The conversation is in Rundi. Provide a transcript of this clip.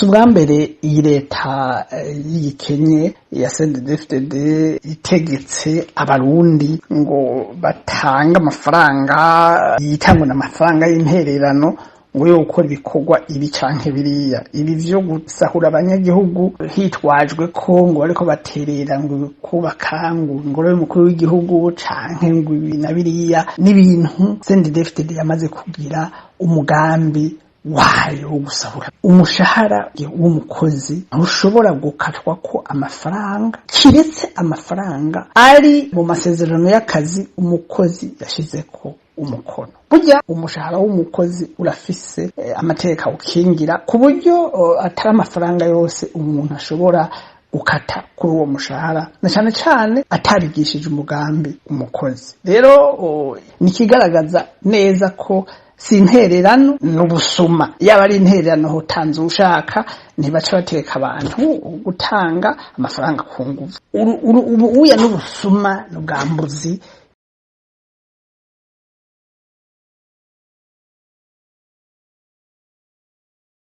Si ubwa mbere iyi leta y'igikenye ya CNDD-FDD itegetse abarundi ngo batange amafaranga yitangwe n'amafaranga y'intererano ngo yo gukora ibikorwa ibi canke biriya. Ibi vyo gusahura abanyagihugu hitwajwe ko ngo bariko baterera ngo kubaka ngo ingoro y'umukuru w'igihugu canke ngo ibi na biriya, n'ibintu CNDD-FDD yamaze kugira umugambi wayo wo gusahura. Umushahara w'umukozi ntushobora gukatwa ko amafaranga kiretse amafaranga ari mu masezerano y'akazi umukozi yashizeko umukono. Burya umushahara w'umukozi urafise amategeko awukingira, ku buryo atari amafaranga yose umuntu ashobora gukata kuri uwo mushahara, na cane cane atarigishije umugambi umukozi. Rero ni ikigaragaza neza ko si intererano, n'ubusuma. Yaba ari intererano hotanze ushaka, ntibaca bateka abantu gutanga amafaranga ku nguvu. Ubu uya n'ubusuma n'ubwambuzi.